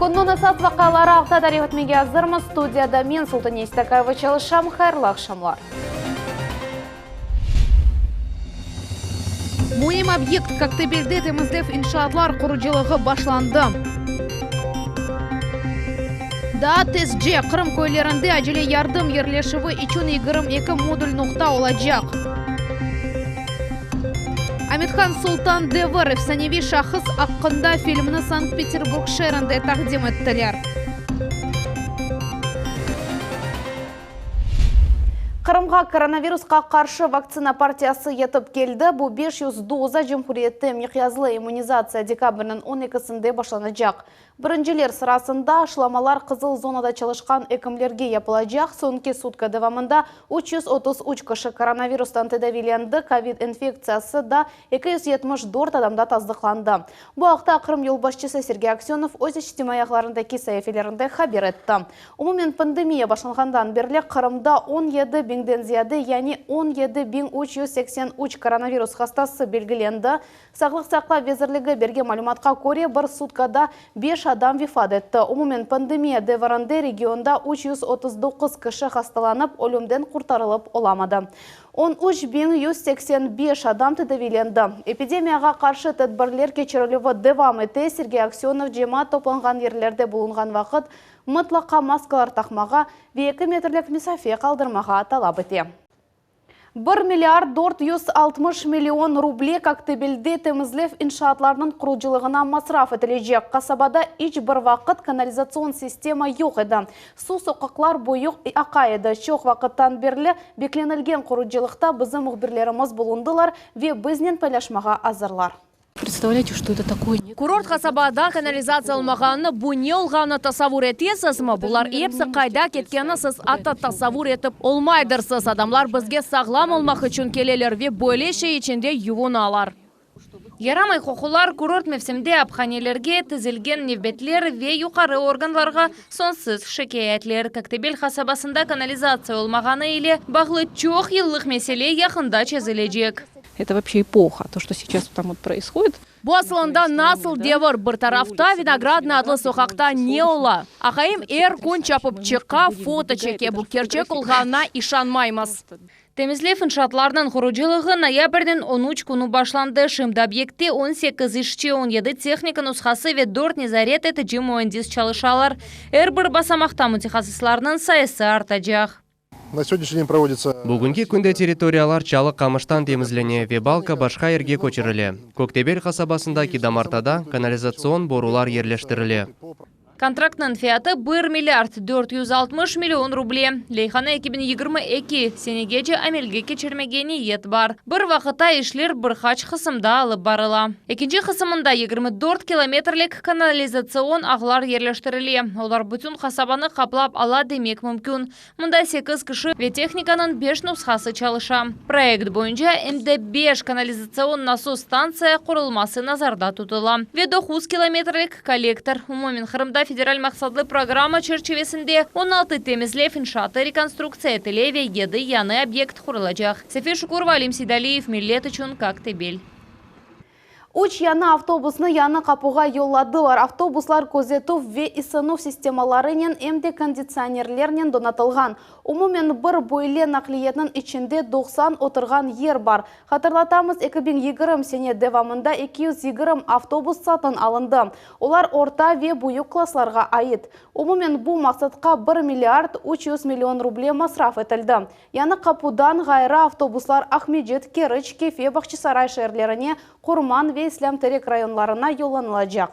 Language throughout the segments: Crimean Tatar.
Künniñ esas vaqiaları aqta tarif etmege azırmız. Studiyada men, Sultaniye Stakayeva, çalışam. Hayırlı aqşamlar. Müim obyekt, Koktebelde temizlev inşaatlar qurucılığı başlandı. Daa tezce, Qırım köylerinde acele yardım yerleşüvi içün 22 modul noqta olacaq. Amethan Sultan Devir, efsaneviy şahıs aqqında filmni Sankt-Peterburg şeerinde taqdim ettiler. Qırımğa koronavirusqa qarşı vaktsina partiyası yetip keldi. Bu 500 doza cumhuriyette miqyaslı immunizatsiya dekabrniñ on ekisinde başlanacaq. Birinciler sırasında aşılamalar qızıl zonada çalışqan ekimlerge yapılacaq. Soñki sutka devamında 333 kişi koronavirustan tedaviylendi, kovid infektsiyası da 274 adamda tasdıqlandı. Bu aqta Qırım yolbaşçısı Sergey Aksönov öz içtimaiy ağlarındaki saifelerinde haber etti. Umumen pandemiya başlanğandan berli Qırımda 17 biñden ziyade, yani 17383 koronavirus hastası belgilendi. Sağlıq saqlav vezirligi bergen malümatqa köre, bir sutkada beş adam vefat etti. Umumen pandemiya devrinde regionda 339 kişi hastalanıp, ölümden qurtarılıp olamadı. 13185 adam tedaviylendi. Epidemiyağa qarşı tedbirler keçirilüvi devam ete, Sergey Aksönov cemaat toplanğan yerlerde bulunğan vaqıt mıtlaqa maskalar taqmağa ve eki metrlik mesafe qaldırmağa talap ete. Bir milliard 460 million ruble Koktebelde temizlev inşaatlarınıñ qurucılığına masraf etilecek. Qasabada iç bir vaqıt kanalizatsion sistema yoq edi. Suv soqaqlar boyu aqa edi. Çoq vaqıttan berli beklenilgen qurucılıqta bizim mühbirlerimiz bulundılar ve biznen paylaşmağa azırlar. Predstavlyayete, çto eto takoye? Kurort qasabada kanalizatsiya olmağanını, bu ne olğanını tasavvur etesizmi? Bular episi qayda ketkenini siz atta tasavvur etip olmaydırsız. Adamlar bizge sağlam olmaq içün keleler ve böyle şey içinde yuvunalar. Yaramay qoqular, kurort mevsimde aphanelerge tizilgen nevbetler ve yuqarı organlarğa soñsuz şikâyetler, Koktebel qasabasında kanalizatsiya olmağanı ile bağlı çoq yıllıq mesele yaqında çezilecek. Eto voobşe epoha, to, çto seyças tam vot proishodit. Bu asılında nasıl devir? Bir tarafta, Vinogradnıy adlı soqaqta ne ola? Aqayım er kün çapıp çıqa, foto çeke, bu kerçek olğanına işanmaymız. Temizlev inşaatlarınıñ qurucılığı noyabrniñ on üç künü başlandı. Şimdi obyektte 18 işçi, 17 tehnika nushası ve dört nezaret etici müendis çalışalar. Er bir basamaqta mütehassıslarnıñ sayısı artacaq. Na segodnyashniy den provoditsya. Bugünki künde territoriyalar çalı qamıştan temizlene ve balka başqa yerge köçürile. Köktebel qasabasındaki damartada kanalizatsion borular yerleştirile. Kontraktnıñ fiyatı bir milliard 460 million ruble. Leyhanı 2022 senegece amelge keçirmege niyet bar. Bir vaqıtta işler bir qaç qısımda alıp barıla. Ekinci qısımında 24 kilometrlik kanalizatsion ağlar yerleştirile. Olar bütün qasabanı qaplap ala demek mümkün. Mında sekiz kişi ve tehnikanıñ beş nushası çalışa. Proyekt boyunca em de beş kanalizatsion nasos stantsiya qurulması nazarda tutula ve doquz kilometrlik kollektor. Umumen Qırımda federal maqsatlı programma çerçivesinde 16 temizlev inşaatı rekonstruktsiya etile ve yedi yañı obyekt qurulacaq. Safiye Şukurova, Alim Seydaliyev, Millet içün, Koktebel. Üç yañı avtobusnı Yañı Qapuğa yolladılar. Avtobuslar közetüv ve isınuv sistemalarınen, em de konditsionerlernen donatılğan. Umumen bir böyle naqliyetniñ içinde 90 oturğan yer bar. Hatırlatamız, 2020 sene devamında 220 avtobus satın alındı. Olar orta ve büyük klasslarğa ait. Umumen bu maqsatqa bir milliard 300 million ruble masraf etildi. Yañı Qapudan ğayrı avtobuslar Aqmescit, Keriç, Kefe, Bağçasaray şeerlerine, Qurman ve İslâm-Terek rayonlarına yollanılacaq.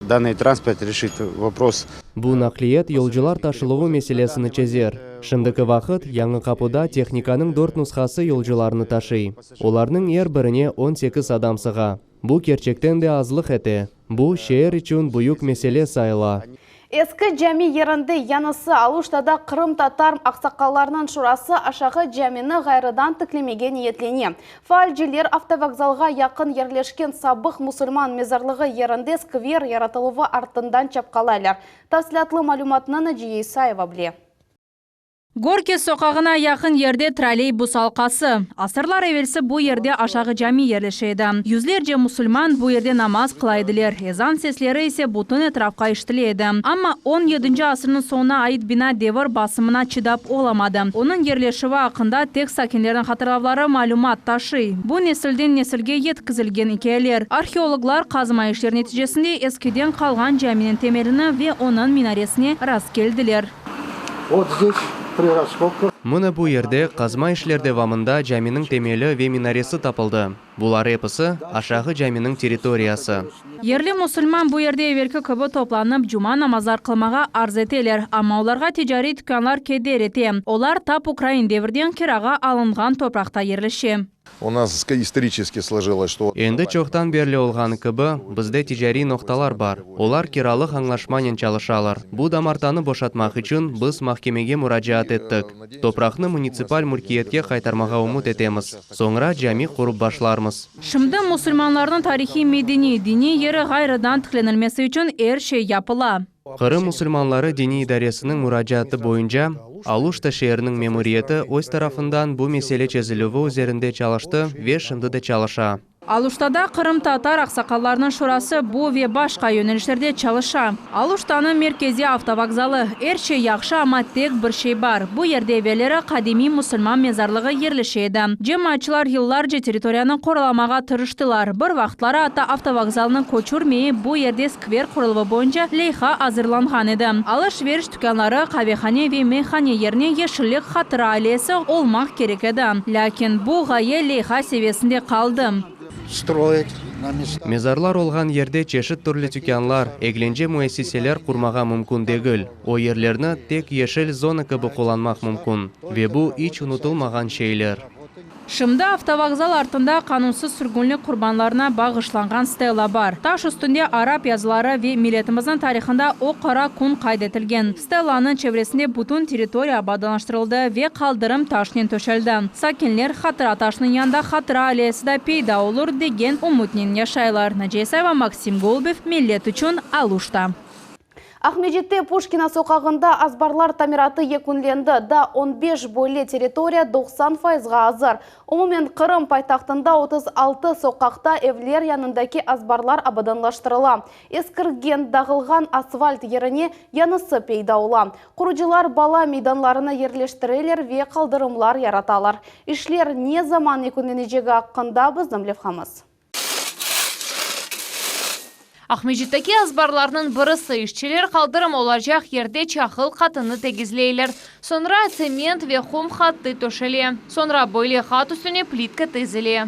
Dannıy transport reşit vopros. Bu naqliyat yolcular taşıluvı meselesini çezer. Şimdiki vaqıt Yañı Qapuda tehnikanıñ dört nushası yolcularnı taşıy. Olarnıñ er birine 18 adam sığa. Bu kerçekten de azlıq ete. Bu, şeer içün büyük mesele sayıla. Eski cami yerinde yañısı Aluştada Qırımtatar aqsaqallarınıñ şurası Aşağı camini ğayrıdan tiklemege niyetlene. Faalciler avtovokzalğa yaqın yerleşken sabıq musulman mezarlığı yerinde skver yaratıluvı artından çapqalaylar. Tafsilâtlı malümatnı Naciye İsayeva bile. Gorkiy soqağına yaqın yerde trolleybus alqası. Asırlar evelsi bu yerde Aşağı Cami yerleşe edi. Yüzlerce musulman bu yerde namaz qıla ediler, ezan sesleri ise bütün etrafqa işitile edi. Amma on yedinci asırnıñ soñuna ait bina devir basımına çıdap olamadı. Onıñ yerleşüvi aqqında tek sakinlerniñ hatırlavları malümat taşıy. Bu nesilden nesilge yetkizilgen ikâyeler. Arheologlar qazma işleri neticesinde eskiden qalğan caminiñ temelini ve onıñ minaresine rastkeldiler. Vot zdes pri raskopkah. Mına bu yerde qazma işler devamında caminiñ temeli ve minaresi tapıldı. Bular episi, Aşağı caminiñ territoriyası. Yerli musulman bu yerde evelki kibi toplanıp cuma namazlar qılmağa arz eteler, amma olarğa ticariy tükânlar keder ete. Olar tap ukrain devirden kirağa alınğan topraqta yerleşe. U nas istoriçeski slojilos, çto. Endi çoqtan berli olğanı kibi, bizde ticariy noqtalar bar, olar kiralıq añlaşmanen çalışalar. Bu damartanı boşatmaq içün biz mahkemege muracaat ettik. Topraqnı munitsipal mülkiyetke qaytarmağa ümüt etemiz. Soñra cami qurıp başlarmız. Şimdi musulmanlarnıñ tarihiy-medeniy, diniy yeri ğayrıdan tiklenilmesi içün er şey yapıla. Qırım musulmanları diniy idaresiniñ muracaatı boyunca Aluşta şeeriniñ memuriyeti öz tarafından bu mesele çezilüvi üzerinde çalıştı ve şimdi de çalışa. Aluştada qırımtatar aqsaqallarınıñ şurası bu ve başqa yönelişlerde çalışa. Aluştanıñ merkeziy avtovokzalı. Er şey yahşı, amma tek bir şey bar, bu yerde evelleri qadimiy musulman mezarlığı yerleşe edi. Cemaatçılar yıllarca territoriyanı qoralamağa tırıştılar, bir vaqıtları atta avtovokzalnı köçürmeyip bu yerde skver quruluvı boyunca leyha azırlanğan edi. Alış-veriş tükânları, qavehane ve meyhane yerine yeşillik hatıra alleyası olmaq kerek edi. Lâkin bu ğaye leyha seviyesinde qaldı. Stroit na mestah. Mezarlar olğan yerde çeşit türlü tükânlar, eglence müessiseler qurmağa mümkün degil. O yerlerni tek yeşil zona kibi qullanmaq mümkün. Ve bu iç unutılmağan şeyler. Şimdi avtovokzal artında qanunsız sürgünlik qurbanlarına bağışlanğan stela bar. Taş üstünde arap yazıları ve milletimizniñ tarihında o qara kün qayd etilgen. Stelanıñ çevresinde bütün territoriya abadanlaştırıldı ve qaldırım taşnen töşeldi. Sakinler, hatıra taşınıñ yanında hatıra alleyası da peyda olur, degen ümütnen yaşaylar. Naciye İsayeva, Maksim Golubev, Millet içün, Aluşta. Aqmescitte Puşkina soqağında azbarlar tamiratı yekünlendi. Daa on beş böyle territoriya 90 fayızğa azır. Umumen Qırım paytahtında 36 soqaqta evler yanındaki azbarlar abadanlaştırıla. Eskirgen, dağılğan asfalt yerine yañısı peyda ola. Qurucılar bala meydanlarını yerleştireler ve qaldırımlar yaratalar. İşler ne zaman yekünlenecegi aqqında bizim levhamız. Aqmescitteki azbarlarnıñ birisi, işçiler qaldırım olacaq yerde çaqıl qatını tegizleyler. Soñra tsement ve qum hattı töşele. Soñra böyle hat üstüne plitka tizile.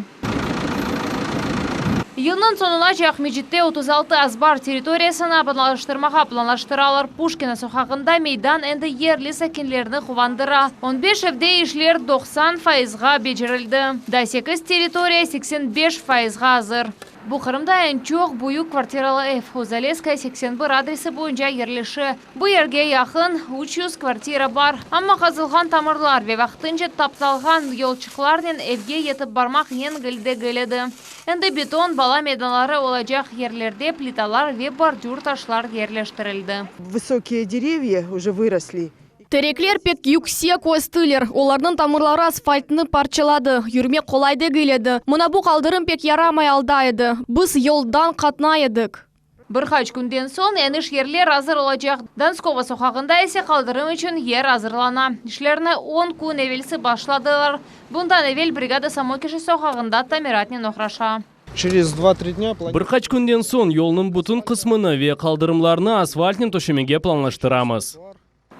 Yılnıñ soñunace Aqmescitte 36 azbar territoriyasını abadanlaştırmağa planlaştıralar. Puşkina soqağında meydan endi yerli sakinlerni quvandıra. On beş evde işler 90 fayızğa becerildi. Daa sekiz territoriya 85 fayızğa azır. Bu Qırımda eñ çoq büyük kvartiralı ev, Zalesskaya 81 adresi boyunca yerleşe. Bu yerge yaqın 300 kvartira bar. Amma qazılğan tamırlar ve vaqtınca taptalğan yolçıqlarnen evge yetip barmaq yengil degil edi. Endi beton bala meydanları olacaq yerlerde plitalar ve bordür taşlar yerleştirildi. Vısokiye derevya uje vırosli. Terekler pek yüksek östiler, olarnıñ tamırları asfaltnı parçaladı, yürmek qolay degil edi. Mına bu qaldırım pek yaramay alda edi, biz yoldan qatnay edik. Bir qaç künden soñ eniş yerler azır olacaq. Donskova soqağında ise qaldırım içün yer azırlana. İşlerni on kün evelsi başladılar. Bundan evel brigada Samokişı soqağında tamiratnen oğraşa. Çerez dva-tri dnâ Bir qaç künden soñ yolnıñ bütün qısmını ve qaldırımlarnı asfaltnen töşemege planlaştıramız.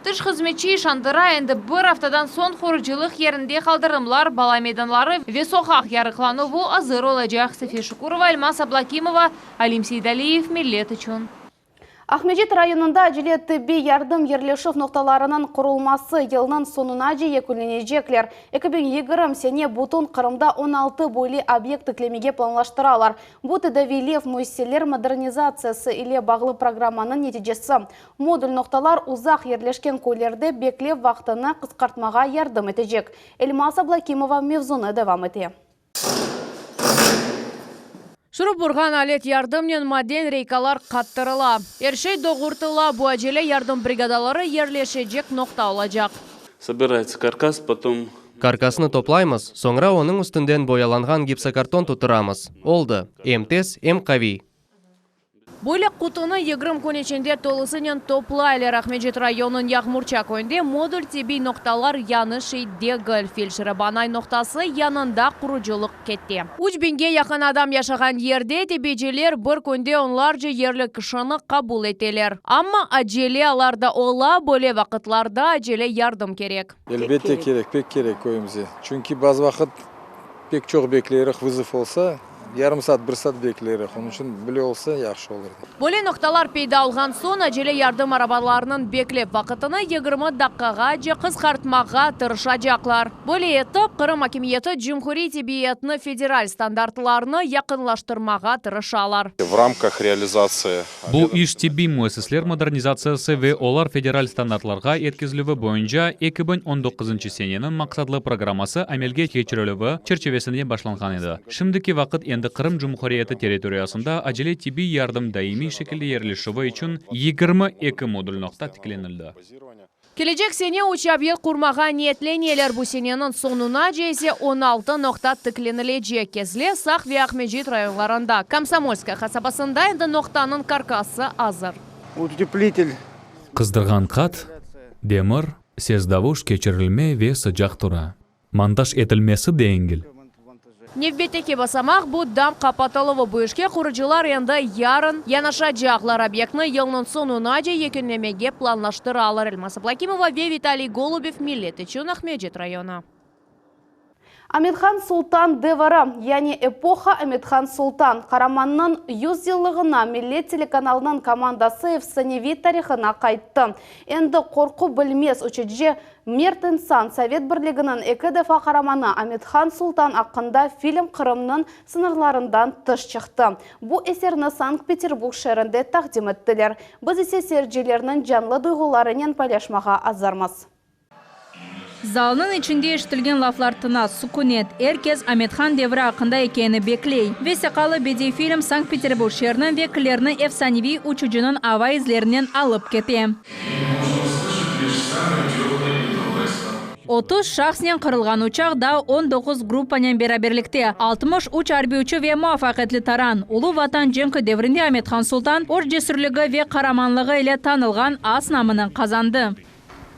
Tış hızmetçi işandıra, endi bir aftadan soñ qurucılıq yerinde qaldırımlar, bala meydanları ve soqaq yarıqlanuvı azır olacaq. Safiye Şukurova, Elmaz Ablakimova, Alim Seydaliyev, Millet içün. Aqmescit rayonında acele tibbiy yardım yerleşüv noqtalarınıñ qurulması yılnıñ soñunace yekünlenecekler. 2020 sene bütün Qırımda 16 böyle obyekt tiklemege planlaştıralar. Bu tedaviylev müessiseler modernizatsiyası ile bağlı programmanıñ neticesi. Modul noqtalar uzaq yerleşken köylerde beklev vaqtını qısqartmağa yardım etecek. Elmaz Ablakimova mevzunı devam ete. Şurup urğan alet yardımnen maden reykalar qattırıla. Er şey doğurtıla, bu acele yardım brigadaları yerleşecek noqta olacaq. Sobirayetsya karkas, potom. Karkasnı toplaymız, soñra onıñ üstünden boyalanğan gipsokarton tuttıramız. Oldı. Em tez, em qaviy. Böyle qutunı 20 kün içinde tolusınen toplaylar. Aqmescit rayonınıñ Yağmurça köyünde modul tibbiy noqtalar yañı şey degil. Feldşer-Banay noqtası yanında qurucılıq kete. Üç biñge yaqın adam yaşağan yerde tibbiyciler bir künde onlarca yerli kişini qabul eteler. Amma acele alar da ola, böyle vaqıtlarda acele yardım kerek. Elbette kerek, pek kerek köyümizde. Çünki bazı vaqıt pek çoq bekleyrik, vızov olsa, yarım saat, bir saat bekleyrik. Onıñ içün bile olsa yahşı olur. Böyle noqtalar peyda olğan soñ, acele yardım arabalarınıñ beklev vaqıtını 20 daqqağace qısqartmağa tırışacaqlar. Böyle etip, Qırım akimiyeti cumhuriy tibbiyetni federal standartlarına yaqınlaştırmağa tırışalar. V ramkah realizatsiya. Bu iş tibbiy müessisler modernizatsiyası ve olar federal standartlarğa yetkizilüvi boyunca 2019-ncı seneniñ maqsatlı programması amelge keçirilüvi çerçivesinde başlanğan edi. Şimdiki vaqıt endi Qırım Cumhuriyeti territoriyasında acele tibbiy yardım daimiy şekilde yerleşüvi içün 22 modul noqta tiklenildi. Kelecek sene üç obyekt qurmağa niyetleneler, bu seneniñ soñunace ise 16 noqta tiklenilecek, Kezlev, Saq ve Aqmescit rayonlarında. Komsomolskaya qasabasında endi noqtanıñ karkası azır. Uteplıtel. Qızdırğan qat, demir, ses-davuş keçirilme ve sıcaq tura. Montaj etilmesi de engil. Nevbetteki basamaq, bu dam qapatıluvı. Bu işke qurucılar endi yarın yanaşacaqlar. Obyektni yılnıñ soñunace yekünlemege planlaştıralar. Elmaz Ablâkimova ve Vitaliy Golubev, Millet içün, Aqmescit rayonı. Amethan Sultan devri, yani epoha Amethan Sultan, qaramannıñ 100 yıllığına Millet telekanalınıñ komandası efsaneviy tarihına qayttı. Endi qorqu bilmez uçucı, Mert insan, Sovet Birliginiñ eki defa qaramanı Amethan Sultan aqqında film Qırımnıñ sıñırlarından tış çıqtı. Bu eserni Sankt-Peterburg şeerinde taqdim ettiler. Biz ise seyircilerniñ canlı duyğularınen paylaşmağa azırmız. Zalnıñ içinde eşitilgen laflar tına, sukünet. Er kes Amethan devri aqqında ekenini bekley. Vesiqalı bediy film Sankt-Peterburg şeeriniñ vekillerini efsaneviy uçucınıñ ava izlerinen alıp kete. 30 şahsnen qırılğan uçaq daa 19 gruppanen beraberlikte, 63 arbiy uçu ve muvafaqiyetli taran, Ulu Vatan cenki devrinde Amethan Sultan öz cesürligi ve qaramanlığı ile tanılğan as namını qazandı.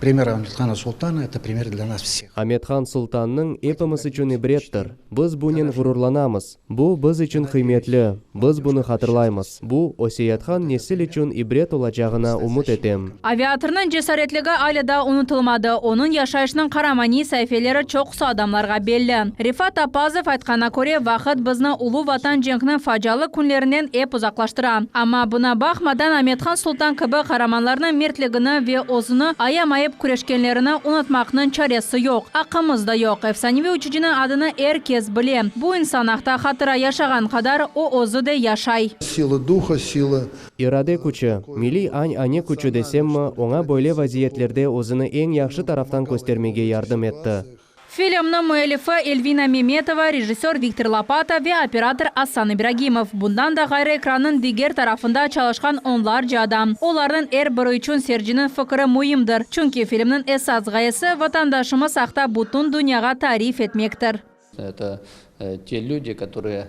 Primer Ametkhana Sultana, eto primer dlâ nas vseh. Amethan Sultannıñ epimiz içün ibrettir. Biz bunen ğururlanamız. Bu biz içün qıymetli, biz bunı hatırlaymız. Bu, öseyatqan nesil içün ibret olacağına ümüt etem. Aviatornıñ cesaretligi alâ daa unutılmadı, onıñ yaşayışınıñ qaramaniy saifeleri çoqusı adamlarğa belli. Refat Appazov aytqanına köre, vaqıt bizni Ulu Vatan cenkiniñ facialı künlerinden ep uzaqlaştıra. Amma buna baqmadan Amethan Sultan kibi qaramanlarnıñ mertligini ve özüni ayamayıp küreşkenlerini unutmaqnıñ çaresi yoq. Aqqımız da yoq. Efsaneviy uçucınıñ adını er kes bile. Bu insan aqta hatıra yaşağan qadar, o özü de yaşay. Sila duha, sila. İrade küçü, milliy añ-ane küçü desemmi, oña böyle vaziyetlerde özüni eñ yahşı taraftan köstermege yardım etti. Filmniñ müellifi Elvina Memetova, rejissör Viktor Lopata ve operator Asan İbragimov. Bundan da ğayrı ekrannıñ diger tarafında çalışqan onlarca adam. Olarnıñ er biri içün seyirciniñ fikri müimdir, çünki filmniñ esas ğayesi, vatandaşımız aqta bütün dünyağa tarif etmektir. Eto te lüdi, kotorıye.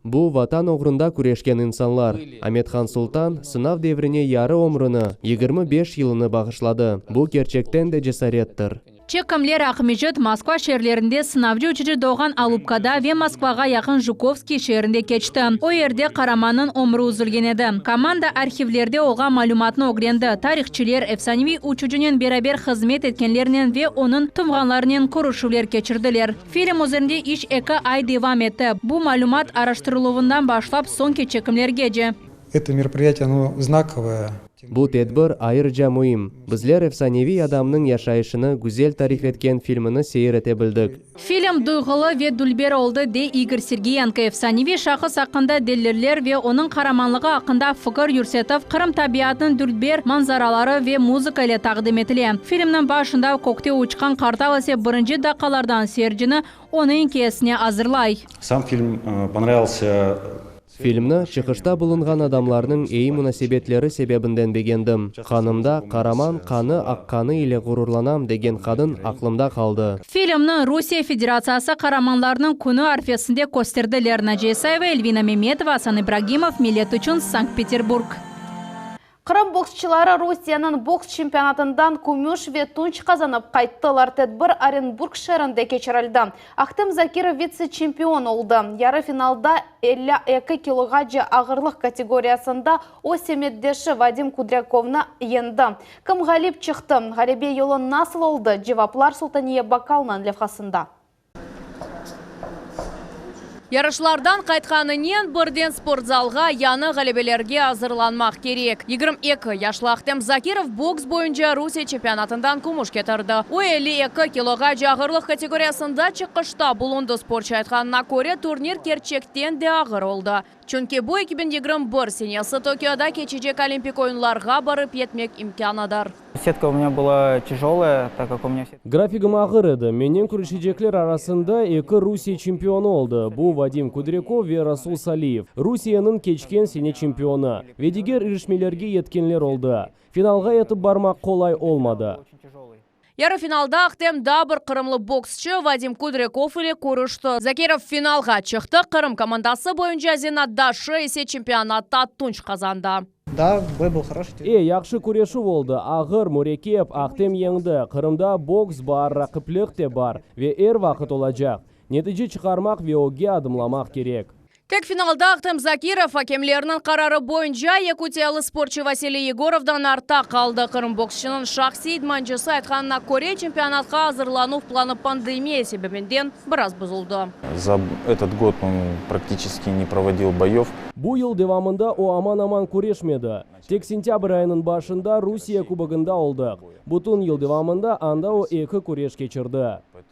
Bu, Vatan oğrunda küreşken insanlar. Amethan Sultan sınav devrine yarı ömrüni, 25 yılını bağışladı. Bu kerçekten de cesarettir. Çekimler Aqmescit, Moskva şeerlerinde, sınavcı uçucı doğğan Alupkada ve Moskvağa yaqın Jukovskiy şeerinde keçti. O yerde qaramannıñ ömrü üzülgen edi. Komanda arhivlerde olğan malümatnı ögrendi, tarihçiler, efsaneviy uçucınen beraber hızmet etkenlernen ve onıñ tuvğanlarınen körüşüvler keçirdiler. Film üzerinde iş eki ay devam etti, bu malümat araştırıluvından başlap soñki çekimlergece. Eto meropriyatiye, ono znakovoye. Bu tedbir ayırca müim. Bizler efsaneviy adamnıñ yaşayışını güzel tarif etken filmini seyir ete bildik. Film duyğulı ve dülber oldı, dey İgor Sergiyenko. Efsaneviy şahıs aqqında deliller ve onıñ qaramanlığı aqqında fikir yürsetip, Qırım tabiatınıñ dülber manzaraları ve muzıka ile taqdim etile. Filmniñ başında kökte uçqan qartal ise birinci daqqalardan seyircini onıñ ikâyesine azırlay. Sam film ponravilsâ. Filmni, çıqışta bulunğan adamlarnıñ eyi munasebetleri sebebinden begendim. Qanımda qaraman qanı aqqanı ile ğururlanam degen qadın aqlımda qaldı. Filmni Rusiye Federatsiyası Qaramanlarnıñ künü arfesinde kösterdiler. Naciye Isayeva, Elvina Memetova, Asan İbragimov, Millet içün, Sankt-Peterburg. Qırım boksçıları Rusiyeniñ boks çempionatından kümüş ve tunç qazanıp qayttılar. Tedbir Orenburg şeerinde keçirildi. Ahtem Zakirov vitse-çempion oldı. Yarı finalda 52 kiloğace ağırlıq kategoriyasında o semetdeşi Vadim Kudrâkovnı yeñdi. Kim ğalip çıqtı? Ğalebe yolu nasıl oldı? Cevaplar Sultaniye Bakalnıñ levhasında. Yarışlardan qaytqanınen birden sportzalğa yañı ğalebelerge azırlanmaq kerek. 22 yaşlı Ahtem Zakirov boks boyunca Rusiye çempionatından kümüş ketirdi. O, 52 kiloğace ağırlıq kategoriyasında çıqışta bulundı. Sportçı aytqanına köre, turnir kerçekten de ağır oldı. Çünki bu 2021 senesi Tokioda keçecek Olimpik oyunlarğa barıp yetmek imkânıdır. Сетка у меня была тяжелая, так как у меня все... Grafigim ağır edi. Mennen küreşecekler arasında eki Rusiye çempionı oldı, bu Vadim Kudrâkov ve Rasul Saliyev, Rusiyeniñ keçken sene çempionı, ve diger irişmelerge yetkenler oldı. Finalğa yetip barmaq qolay olmadı. Yarı finalda Ahtem daa bir qırımlı boksçı Vadim Kudrâkov ile körüşti. Zakirov finalğa çıqtı, Qırım komandası boyunca zenaatdaşı ise çempionatta tunç qazandı. Да, бой был хороший. E, yahşı küreşüv oldı, ağır, mürekkep, Ahtem yeñdi. Qırımda boks bar, raqiplik te bar ve er vaqıt olacaq. Netice çıqarmaq ve ögge adımlamaq kerek. Tek finalda Ahtem Zakirov akemlerniñ qararı boyunca yakutiyalı sportçı Vasiliy Yegorovdan artta qaldı. Qırım boksçınıñ şahsiy idmancısı aytqanına köre, çempionatqa azırlanuv planı pandemiya sebebinden biraz bozuldı. За этот год он практически не проводил боев. Bu yıl devamında o aman-aman küreşmedi. Tek sentâbr ayınıñ başında Rusiye Kubogında oldıq. Bütün yıl devamında anda o eki küreş keçirdi.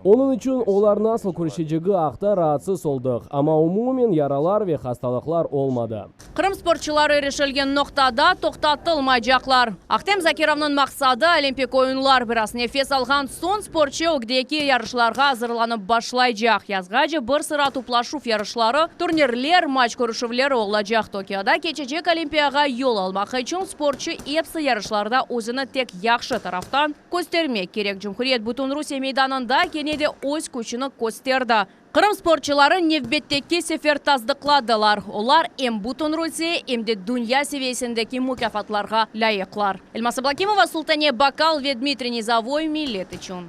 Onıñ içün olar nasıl küreşecegi aqta raatsız oldıq, amma umumen yaralar ve hastalıqlar olmadı. Qırım sportçıları irişilgen noqtada toqtatılmaycaqlar. Ahtem Zakirovnıñ maqsadı, Olimpik oyunlar. Biraz nefes alğan soñ sportçı ögdeki yarışlarğa azırlanıp başlaycaq. Yazğace bir sıra toplaşuv yarışları, turnirler, matç körüşüvleri olacaq. Tokioda keçecek Olimpiyağa yol almaq içün sportçı epsi yarışlarda özüni tek yahşı taraftan köstermek kerek. Cumhuriyet Bütünrusiye meydanında kene de öz küçüni kösterdi. Qırım sportçıları nevbetteki sefer tasdıqladılar, olar em Bütünrusiye, em de dünya seviyesindeki mukâfatlarğa lâyıqlar. Elmaz Ablâkimova, Sultaniye Bakal ve Dmitriy Nizovoy Millet içün.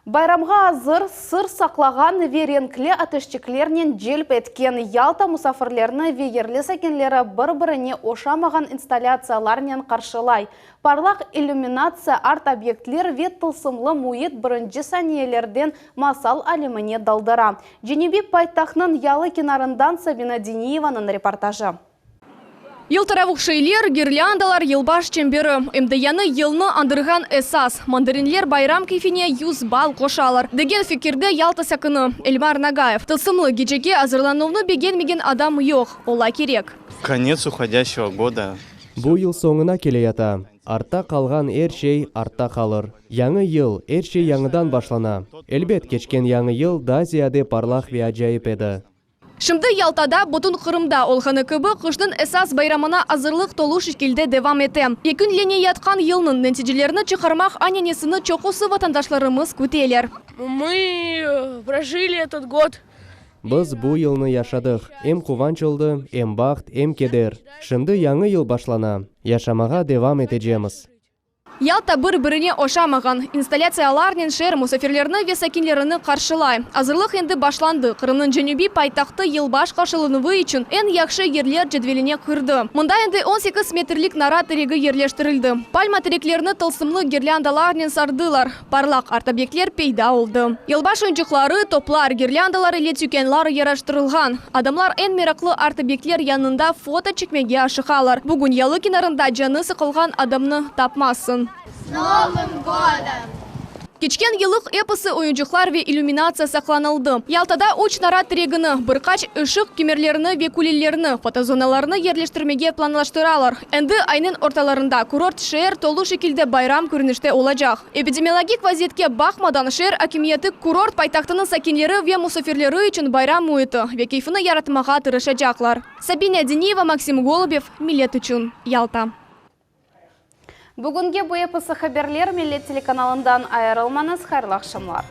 Bayramğa azır, sır saqlağan ve renkli ateşçiklernen celp etken Yalta musafirlerini ve yerli sakinleri bir-birine oşamağan installâtsiyalarnen qarşılay. Parlaq illüminatsiya, art-obyektler ve tılsımlı müit birinci saniyelerden masal alemine daldıra. Cenübiy paytahtnıñ yalı kenarından Sabina Diniyevanıñ reportajı. Yıltıravuq şeyler, girlândalar, yılbaş çemberi. Em de yañı yılnı añdırğan esas, mandarinler bayram keyfine 100 ball qoşalar, degen fikirde Yalta sakini Elmar Nagayev. Tılsımlı gecege azırlanuvnı begenmegen adam yoq, ola kerek. Konец уходящего года. Bu yıl soñuna keleyata. Artta qalğan er şey artta qalır. Yañı yıl, er şey yañıdan başlana. Elbet, keçken yañı yıl daa ziyade parlaq ve acayip edi. Şimdi Yaltada, bütün Qırımda olğanı kibi, qışnıñ esas bayramına azırlıq tolu şekilde devam ete. Yekünleneyatqan yılnıñ neticelerini çıqarmaq ananesini çoqusı vatandaşlarımız küteler. Мы прожили этот год. Biz bu yılnı yaşadıq, em quvanç oldı, em baht, em keder. Şimdi yañı yıl başlana, yaşamağa devam etecemiz. Yalta bir-birine oşamağan installâtsiyalarnen şeer musafirlerini ve sakinlerini qarşılay. Azırlıq endi başlandı, Qırımnıñ cenübiy paytahtı yılbaş qarşılanuvı içün eñ yahşı yerler cedveline kirdi. Mında endi 18 metrlik nara teregi yerleştirildi, palma tereklerini tılsımlı girlândalarnen sardılar, Parlaq art-obyektler peyda oldı. Yılbaş oyuncıqları, toplar, girlândalar ile tükânlar yaraştırılğan. Adamlar eñ meraqlı art-obyektler yanında foto çekmege aşıqalar. Bugün yalı kenarında canı sıqılğan adamnı tapmazsıñ. S Novım godom! Keçken yıllıq episi oyuncıqlar ve illüminatsiya saqlanıldı. Yaltada üç nara teregini, bir qaç ışıq kemerlerini ve külelerini, fotozonalarnı yerleştirmege planlaştıralar. Endi aynıñ ortalarında kurort şeer tolu şekilde bayram körünişte olacaq. Epidemiologik vaziyetke baqmadan, şeer akimiyeti kurort paytahtınıñ sakinleri ve musafirleri içün bayram müiti ve keyfini yaratmağa tırışacaqlar. Sabina Diniyeva, Maksim Golubev, Millet içün, Yalta. Bugünge bu episi haberler, Millet telekanalından ayırılmañız, hayırlı aqşamlar.